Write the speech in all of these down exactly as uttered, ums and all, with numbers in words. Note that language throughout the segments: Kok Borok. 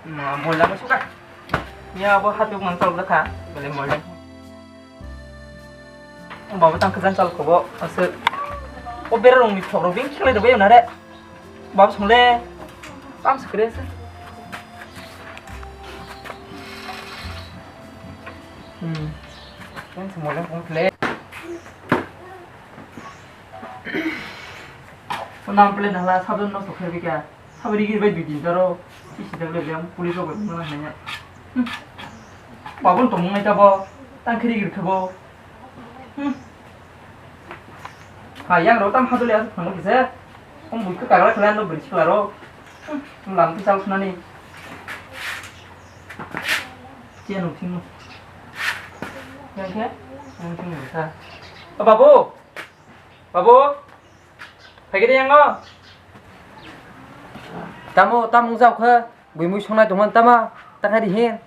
Ma, moila mo suka. Ya, abo hati mang chal kha. Bole moila. Baba tang khajang chal khobo. Ase. O bera rong ni thok rok bing khlai do be na re. Baba song le. Tam se kre se. Hmm. Yang se moila kong khle. Nam ple nala sabun no sokhe bika. Sabri gir bai dui din taro. Sisi dagle jam police rok bai mona hanya. Hmm. Babon tong nai tabo. Tang khiri gir khabo. Hmm. Ha, yang ro tam hadole asuk phang kisa. Om bui ka kagla khala no beri sikla ro. Hmm. Lam tu chal sunani. Cia nung sing. Yang ke? Yang sing sa. Oh, babu. Babu. Phaikhe de yango. Tamo, tamo wngjaokha? Buimui songnai tongmani tama? Takhai di hin.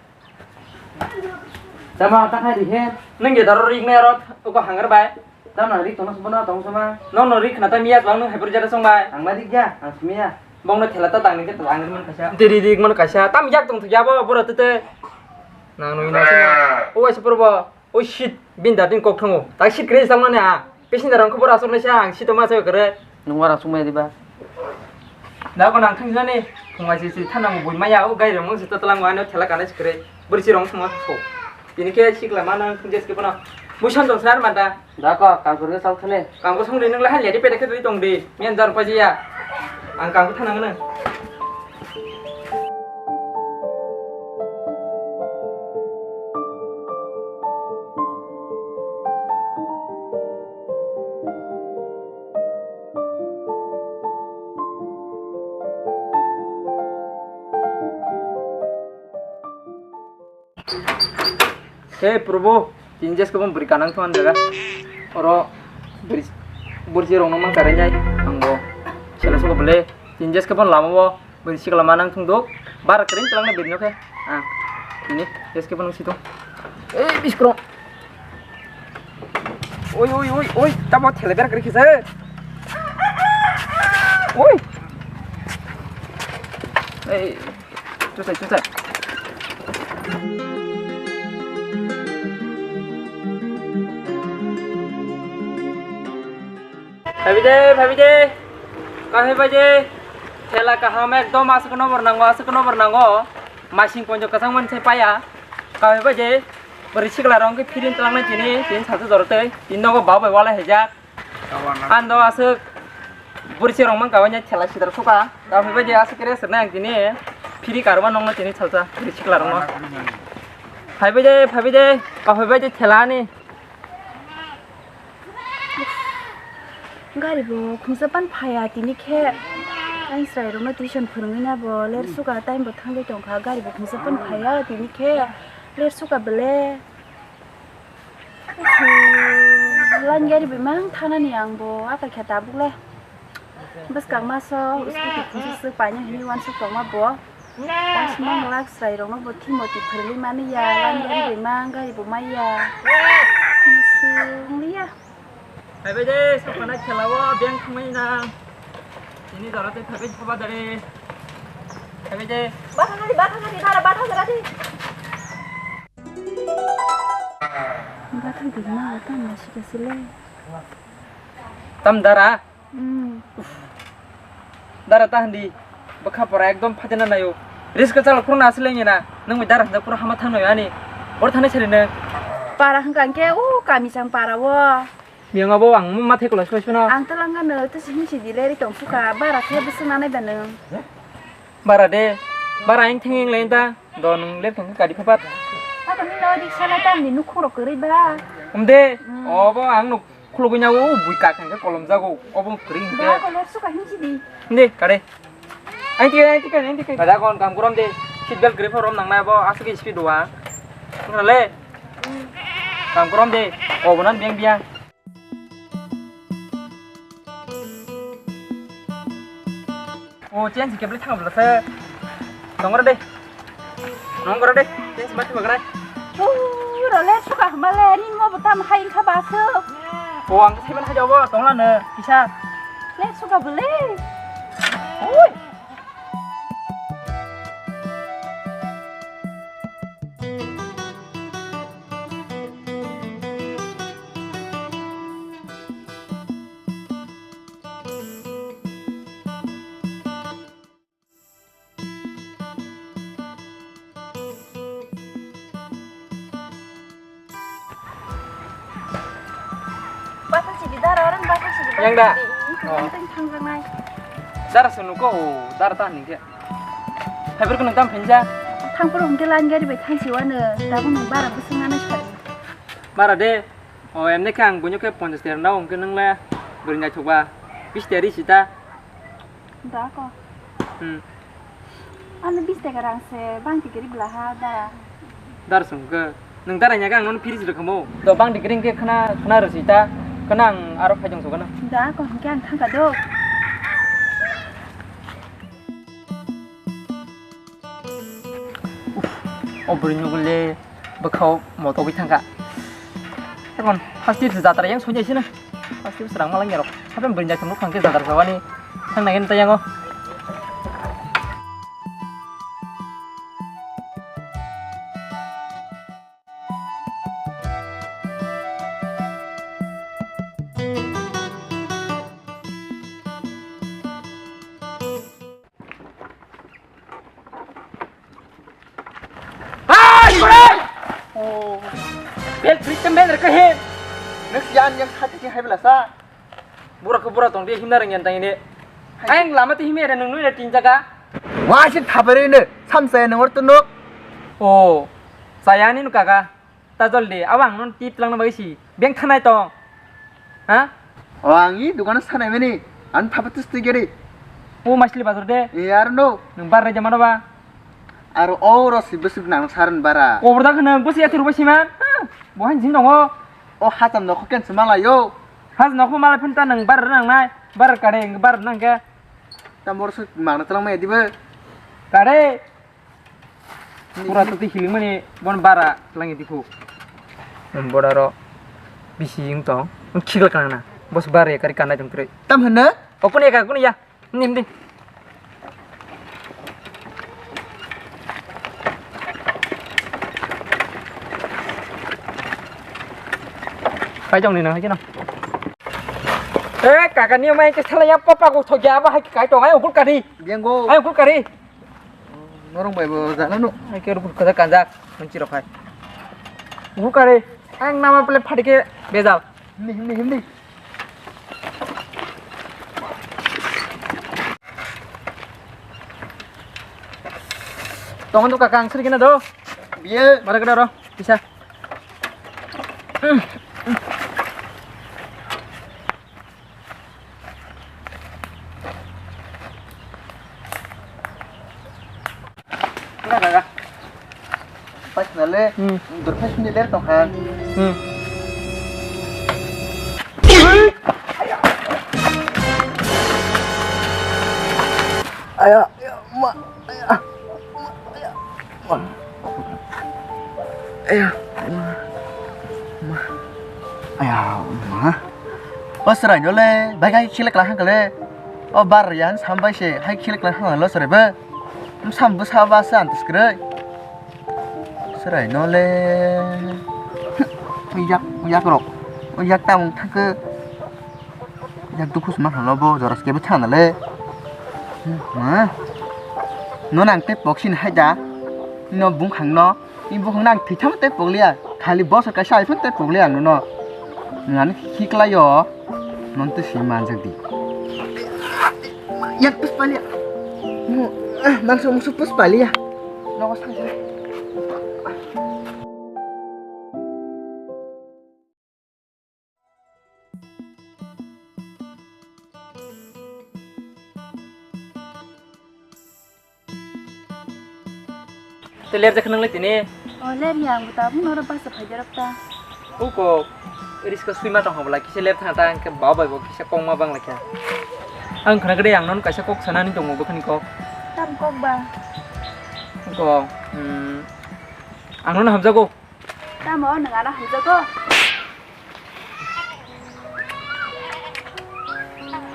Tama, takhai di hin. Nwng je daro rik nai aro uko hangar bai. Tamo rik tongna sumana tong sama. Nono rik khna ta miya twlang nwng hai pori jara song bai. Ang ma rik ya, ang simiya. Bongno thela ta tangni khe twlang man kaisa. Tiri rik man kaisa. Tam yak tong thya bo boro tete. Nang nui na sima. O waisa purbo. O shit, bini datin kok thango. Tak shit kre samani a. Passenger rang khobor asok naisa ang shit ma sa kre. Nung warang sumai diba? Da ko nang thang jani. Phunga si si thana mo bui maya o gai rang mo si tatlang wa no thela kana si kre. Buri si rong suma so. Ini ke sikla mana thang jes ke pana. Busan dong sar mata. Da ko kang kurge sal khane. Kang ko song ri nang la hal ya di pede khe tong di. Mian jar pa ji ya. Ang kang ko thana ngana. He Probo, tini jes khe bo bwrwi kanang thung ani jaga. Oro bwrwi, bwrwi rok no man karinai, ang bo sela sugo bole, tini jes khe bo lama o bwrwi sikla manang thung do, bar kring twlang na bwrwi no khe, ah, tini jes khe bo nung si thung. Ei, biskro. Oi, oi, oi, oi, tamo thele ber kri khisa. Oi. Ei, tutai, tutai. Phabi de, phabi de. Kahai bai de. Thela kaham ekdom aswk no bor nango, aswk no bor nango. Masing ponjo kwchang man se paya. Kahai bai de. Bwrwi sikla rok khe phirin twlangnai tini, tini salsa jora tei, tini nogo bau bai walai haijak. Ando aswk bwrwi si rok mang kawai thela sidar suka. Kahai bai de aswk kere sernai ang tini. Phiri karma nongno tini salsa bwrwi sikla rokno. Phaibai de, phaibai de. Kahai bai de thela ani. Gari bo khungsa pan phaiya tini khe. Ang chwrai rokno tuition phwrwngwi na bo ler suka time bo thangwi tongkha. Gari bo khungsa pan phaiya tini khe. Ler suka bele. Line gari bo mang thanani ang bo akai khe tabuk le. Bwskang maso scooty khungsa swk paina hwnwi uansuk tongma bo. Pasmang lak chwrai rokno bo thimoti phwrwngwi mani ya, line gari bai mang gari bo maiya. Swng liya. Phaibai de, sokana khela o, beng thangmani na. Tini jora tei phaibai thaba dare. Phaibai de. Batha gari, batha gari, dara batha gari. Batha gari na, tam na sika sile. Tam dara. Hmm. Dara ta hindi. Bwkha pora ekdom phatina nayo. Risk chalo khurna asle ngena. Nang mi dara handa pura hama thang nayo ani. Bor thane sari nang. Para hangkang ke u kami sang para wo. Miyang abo ang ma thai kolas kolas no. Ang talanga no to sing si dilai ri tong suka bara khe bwswk nanai ba nang. Bara de. Bara ang thengeng lai ta. Do nung lep thong kari phapat. Abo ni no dik sana tam ni nukhung rok kwrwi ba. Om de. Hmm. Obo ang nuk. Khulugui nyago, bui kak hingke kolom jago, obo kring hingke. Ba kolor suka hingsi di. Hindi, kare. Aing tikai, aing tikai, aing tikai. Kada kon kam kuram de, seat belt grip rom nang na bo, asuk speed wa. Nang le. Kam kuram de, obo nan biang biang. O, change kebli thang bla se. Nongor de. Nongor de. Change mati magra. Pura le suka hmale ni mo botam hai kha basu. O, ang sai man hai jabo tongla ne kisa. Le suka bele. Oi. Yang da? Tang tang thangjaknai. Dara sunu ko, o, dara ta hingke. Haiber ko nang tam phinja. Thangpur hingke line gari bai thangsi wano, tabuk nang bara bwswk nanai sari. Bara de, o, emne khe ang buino khe ponchas tera nao hingke nang le bwrwi naithok ba, bis tera ri sita. Da ko. Hmm. Ano bis taka rang se bang tikiri bela ha da. Dar sung ke. Nung dar nya kang non piri sida kamo. Do bang tikiri ke khana khana rasi ta. Khana ang aro phajong so kana. Da ko hingke ang thangka do. Uf, o bwrwi nugule bwkhao motogwi thangkha. Tokon first trip jatra yang soi jaisina. First trip srang malang yarok. Saben bwrwi naithok nuk thangkhe jatra sawani. Thang nai tei yango. Hai, hai! Oh. Bel, bel, bel, bel, kahe. Nang siyan yang hati ke hai belasa. Bura ke bura tong dia himna rengyan tang ini. Hai. Ayang lama ti himya ada nung nui ada tin jaga. Wah, si thabar ini. Sam saya nang ortu nuk. Oh. Saya ni nuk kaka. Ta joldi, abo ang non tip langna bagwi si. Beng thanai tong. Ha? O ang i dukano sanai mani. Ang thapa tus tui gari. O masli bazar de. E ar no. Nang bar rai jamano ba. Ar o ro si bwswk nang saran bara. Kobor da khna bwswk yathur ba siman. Ha? Bo han jin dongo. O hacham nokho ken se malayo. Hacham nokho malai phun ta nang bar nang nai. Bar kare bar nang ke. Ta mor su mangna tlang mai dibe. Kare. Pura totwi hiling mani bon bara langi dikhu. Bora ro bisi wng tong. Wng khikla kana na. Bos bara ya kari kana jong kre. Tam hana? Okuni ya, okuni ya. Nim, nim. Kai jong ni na, hai kena. Eh, kaka ni mai ke sala ya papa ko thogya ba hai kai tong ai ukul kari. Biang go. Ai ukul kari. Norong bai bo jana no. Ai ke rukun kada kanjak, manchi rok hai. Bukare, ang nama pele phadi ke bejal. Hindi, hindi, hindi. Tongon tu kakang sri kena do. Biye. Mara kena ro, bisa. Enggak, enggak, enggak. Pas nale, hmm. Dur pas ni ler tong han. Hmm. Ayo, ayo, ma, ayo. Aya, ma, ma. Aya, ma. O chwrai no le, bai gai khilek la hang le. O bar yan sam bai se, hai khilek la hang lo chwrai bo. Sam bo sa ba sa antus kwrwi. Chwrai no le. Yak, yak rok. O yak tamung thangkhe. Jak dukhu sma hwnlo bo jora skebo thana le. Ma. No nang tei pok sin hai da. No bung khang no. Ni bung nang thitham tei pok liya. Khali bosor kaisa iphun tei pok liya no no. Nang khikla yo. Non tu si manjak di. Yak pus palia. Mo, ah, mangso musu pus palia. No sang sang. Tei ler jakha nang le tini? O ler ya, ang bo tabuk noro bus phai jarok ta. Uko riska suima tong habla kisa ler thang ta, ang khe ba bai bo kisa kong ma bang lai kha. Ang khna gede ang non kaisa kok sanani tongo, bokhani kok. Tam kok ba? Uko, hmm, ang non hamjago. Tamo nwng ano hamjago?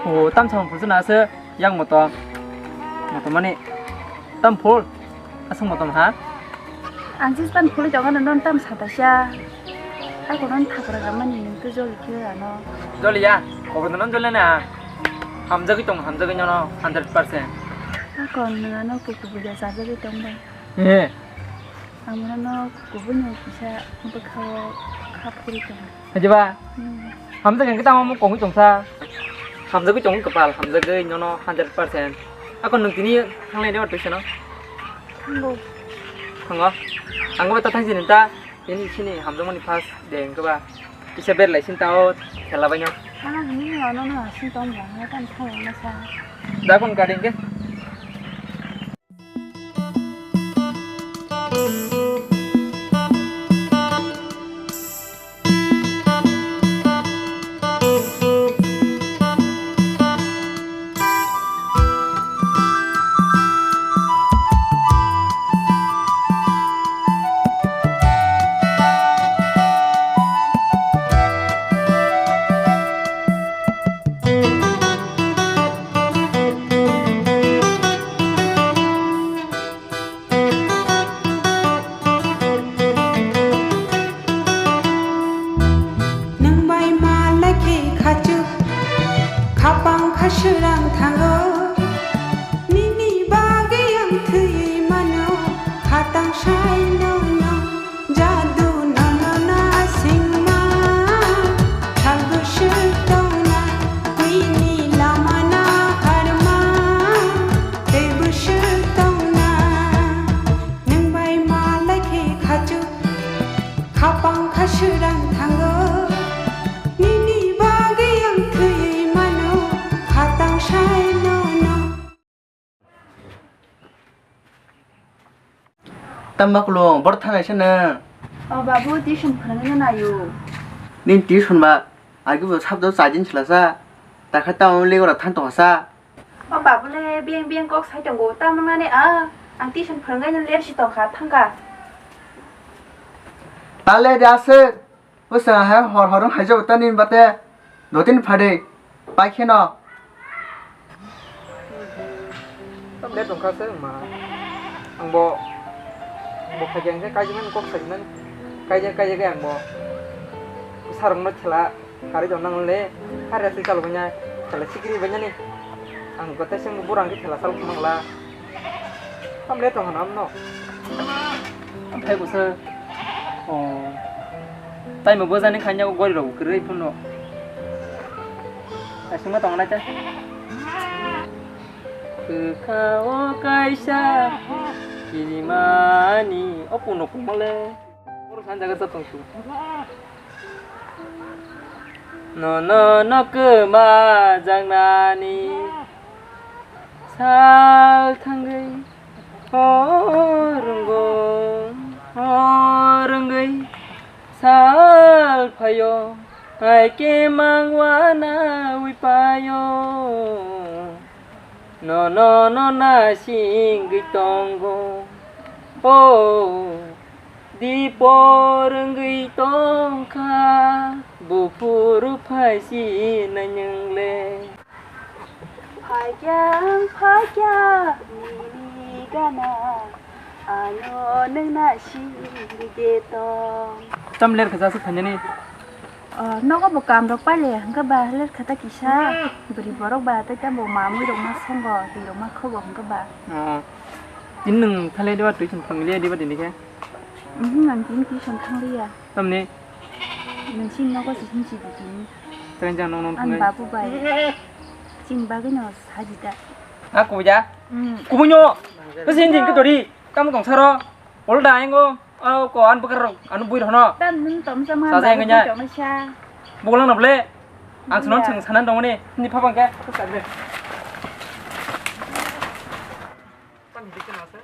O, tam samung phulsa na se yang motom. Motom mani tam phul. Aswk motom ha? Ang jis pan phulwi tongo, nw non tam sataisa. Ako non thapra ramani nung tu joli khe ano. Joli ya, kobor non joli na. Hamjagwi tong, hamjagwi nono hundred percent. Ako nung ano kuku buja sajagwi tong bai. Eh. Ang bono kubui ni kisa bwkhao kha phuri tongo. Hajiba? Hmm. Hamjak hwnkhe tamo omo kongwi tongsa. Hamjagwi tongo kwpal, hamjagwi nono hundred percent. Ako nwng tini thanglai de twi sano? Thango. Thango? Ang bo ta thang sini ta, tini sini hamjakmani first day wngkhe ba. Kisa berlai sini tao thela baino. Ano hini ni ano no hasin tong ya, ya kan thang ya sa. Da kon ka ding ke? Nwng bai ma lai khe khachuk, khapang kha swrang thango. Nini bagwi ang thwi mano, khatang sai no no. Jadu no no na singma, thal bwswk tongna, nini lama na harma, tei bwswk tongna. Nwng bai ma lai khe khachuk, khapang kha swrang thango. Nini bagwi ang thwi mano, khatang sai no no. Tamo khulung, bor thanai se nwng? O babu, tuition phwrwngwi naio. Nini tuition ba, agi bo sabdo chajin silasa, takha tamo legora thang tongsa. O babu le biyang biyang kok sai tongo, tamo nani a, ang tuition phwrwngwi no ler si tongkha, thangkha. Tale de aswk. Bwswng hai hor hor wng hai jabo tani bate dotini phade pai kheno. Tamle tongkha se ma. Ang bo bo khaikhe ang khe kaijimani kok saimani. Kaijak kaijak khe ang bo bwsarokno thela karwi tong nang le. Hari aswk chalo banya thela sikiri banyani. Ang bo tei se borang khe thela chalo khna mangla. Tamle tong hano amno. Amthai bwsa. Oh. Taimo bwjani khaina gori rok kwrwi phunno. Asima tong nai ta. Kwkha o kaisa kirimani o puno kumale. Oro sanjaga sa tong su. Nono no kwma jangnani sal thangwi hor wngwi, hor wngwi sal phaio, hai khe mangwana wi paio. Nono no nasingwi tongo, oh. Dipor wngwi tongkha, buphuru phaisi nai nwng le. Phaikya ang phaikya, nini gana, ano nwng nasingwi de tong. Tam ler kha jasuk thanjani. Oh, nogo bo kam rok paile hwnkhe ba ler kha ta kisa. Hmm. Bwrwi borok ba tei tamo mamui rok ma songo, twi rok ma khobo hwnkhe ba. Oh. Tini nwng thale diba tuition thanglia diba tini khe? Mhm, ang tini tuition thangliya. Tamni? Nwng chini nogo se hinsi di tini. Tren jang nong nong thangwi. Ang babu bai. Chini bagwi no saji da. Ha, kubui da? Hmm. Kubui no. Kasi hindi ke tori. Tamo tong saro. Ol da engo. Oh, ko an bwkar rok, ano bui rok no. Tam nun tom sama. Sajai ang nya. Tong sa. Bulang na ble. Ang sunon sung sanan dong ni. Ni pha bang ke. Tam hindi ke nasa.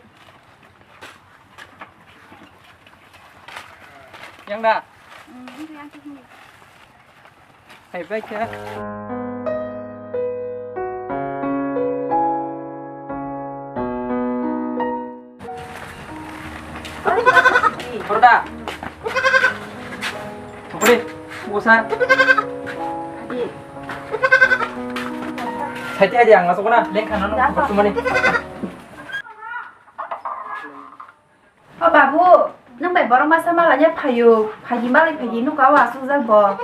Yang da. Hmm, ini yang sini. Hai bai khe. Khoro da. Khoro de. Busa. Hai te aja ang masuk na. Lengkha nono. Tumani. O babu, nwng bai borok masa malaina phaio, phaidi malai phaidi nuka o asukjak bo.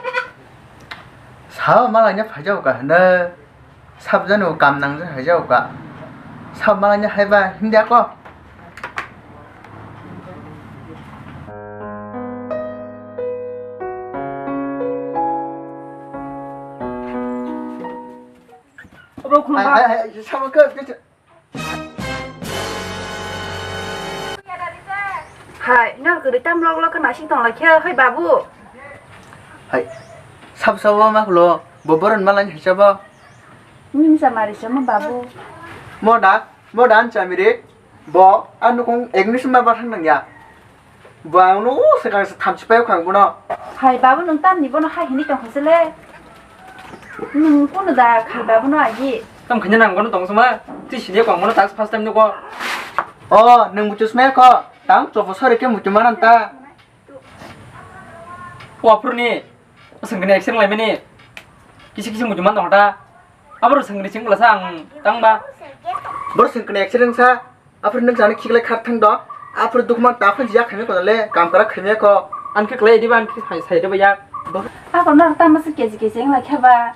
Sao malaina phaijago ka hwnwi, sabjani bo kam nangjak phaijago ka. Sao malaina haiba hindi ako. Hai, hai, hai, sama ke, ke, ke. Hai, nor kwrwi tam lok lok khna sing tong lai khe, hoi babu. Hai, sab sabo ma khulo, bo boron malani hisabo. Nini sa mari sama babu. Mo da, mo da an chamiri, bo an nukung English ma ba thang nang ya. Bo ang no swkang se thamchi paio khang bono. Hai babu, nwng tamni bono hai hini tong kha se le. Nwng kunu da khai babu no agi. Tam khanya nang bono tong sama. Ti sini ko ang bono tax first time nugo. O, nwng buchus me ko. Tang chopo sori ke mutu manan ta. O aphuru ni. Sengkene action lai mani. Kisi kisi mutu man tong ta. Abro sengkene sing bwlasa ang tang ba. Bor sengkene action sa. Aphuru nwng jani khiklai khar thang do. Aphuru dukman ta phun jiya khaimya ko le, kam kara khaimya ko. An khe klai diba, an khe sai, sai diba yak. Ako nor tamo se keji keji wng lai khe ba.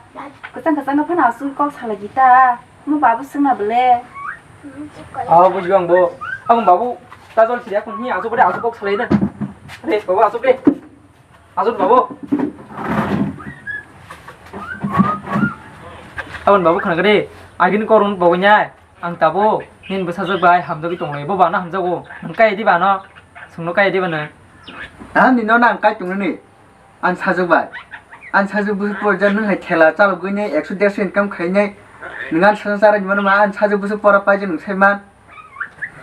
Kwchang kwchang phano aswk kok salai di ta. Mo babu swngna bole. Oh, bujigo ang bo. Ang babu ta jol sidi akhon hi aswk bade aswk kok salai na. Re, babu aswk de. Aswk babu. Abon babu khana kade. Agin korun babu nyai. Ang tabo, nini bwsajwk bai hamjagwi tonglai, bo bana hamjago, nwng kaya di bano, chwngno kaya di bano. Ah, nino nang kai tongnani, ang sajwk bai. Ang sajwk bwswk porja nwng hai thela chalogwi nai ekso derso income khainai, nwng ang sajwk chara di mano ma, ang sajwk bwswk pora paijak nwng sai man.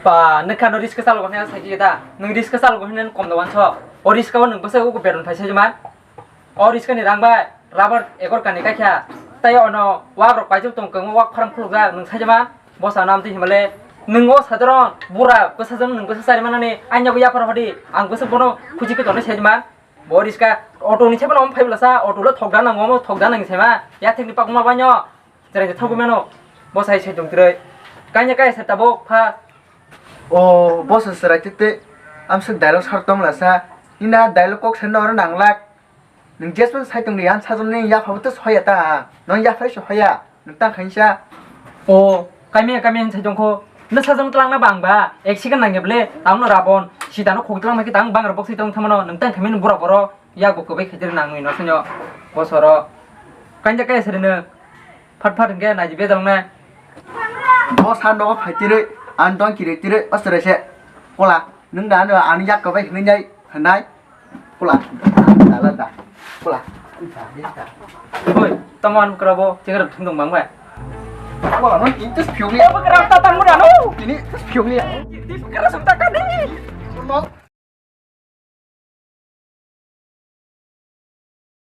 Ba, nwng khano risk chalogo hwnwi ang sai khe da, nwng risk chalogo hwnwi nang kom da wanso, o risk o nwng bwswk o beton phai sai man. O riskani rang bai rubber ekor kani kaikha. Tai ono wak rok paijak tong kwbangma wak farm khulukjak nwng saijama. Bosa nam twi himale nwng o sadharon bura bwsajwk nwng bwsa chari manani anya bo yaphar hodi ang bwsa bono khuji khe tonwi saijama. Bo riska auto ni sebo phai bwlasa auto lo thokda nango omo thokda nang saima yathek ni pakma banyo. Cherai thok mano bosa hai sai tong twrwi kanya kaya sa tabok pha. O bosa cherai tete amsuk dialogue sar tong lasa ina dialogue kok sa noro nanglak. Nwng jesmano sai tongdi, ang sajwkni yaphabo tei soya ta, nwng yaphai se hoya, nwng tang khainsa. O, kaimia, kaimia hinwi sai tongkho. Nwng sajwkno twlangna ba ang ba, ek second nangya bwle, tangno Rabon, Sitano khok twlangma khe tang bangra bok sai tong thamano, nwng tang khaimani bura boro, yak bo kwbai khaitri nangwi no saino, bosoro. Kainja kaya sari nwng, phat phat hwnkhe naidi bejal wngnai. Bo sa nogo phai tirwi, ang dong kiri tirwi, o cherai se, kola, nwng da ano ang yak kwbai hwnwi nai, hwnai. Pula, dala da. Pula. Oi, tamo ano kwrabo, chengra thung dong bang bai. Pula, non ini terus piung ya. Apa kerap tatang muda no? Ini terus piung ya. Ini kerap sebentar kan ini. Mau